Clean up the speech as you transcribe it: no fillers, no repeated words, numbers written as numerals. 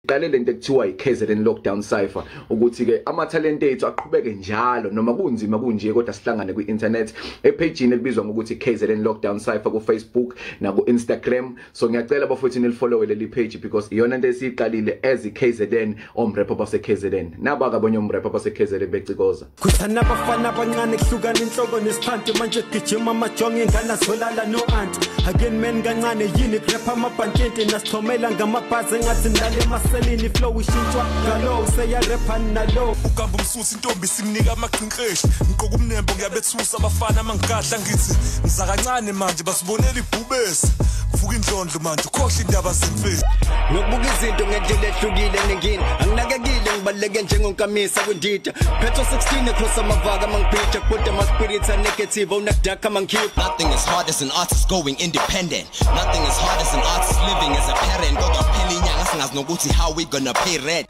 Siqale lento ekuthiwa i-KZN Lockdown Cypher ukuthi ke amathalente ethu aqhubeke njalo noma kunzima kunje, kodwa sihlangane kwi-internet epage elibizwa ngokuthi KZN Lockdown Cypher ku Facebook na ku Instagram. So ngiyacela bafowethu nilifollow leli page because iyona into esiyiqalile as i-KZN, omrapper base KZN. Naba kabonye omrapper base KZN becikoza. Kuthana abafana abancane kuhlukana inhloko nesiphanti, manje gijima amajongo ingane zolala no aunt. Again men kancane yini grab amabhantshenti nasithomela ngamabhazi engathi nilale emaselini, flow ishintshwa ngalo seya rapper nalo. Ugamba umsusi intombi simnika amaqinqeshi, ngiqoka umnembo ngiyabethusa abafana mangigadla ngithi ngiza kancane manje basibonela ibhubesi. Vuka indlondlo manje ukhohle indaba zemfihlo. Nokubuka izinto ngendlela ehlukile nengini anginakekile, ngibaleke njengonkamisa kwindida Petro 16 across amavaka mangipitcha kodwa ama spirits are negative unakudaka mangikhipha. Nothing is hard as an artist going independent. Nothing is hard as an artist living as a parent. Kodwa phela inyanga singazi nokuthi how we gonna pay rent.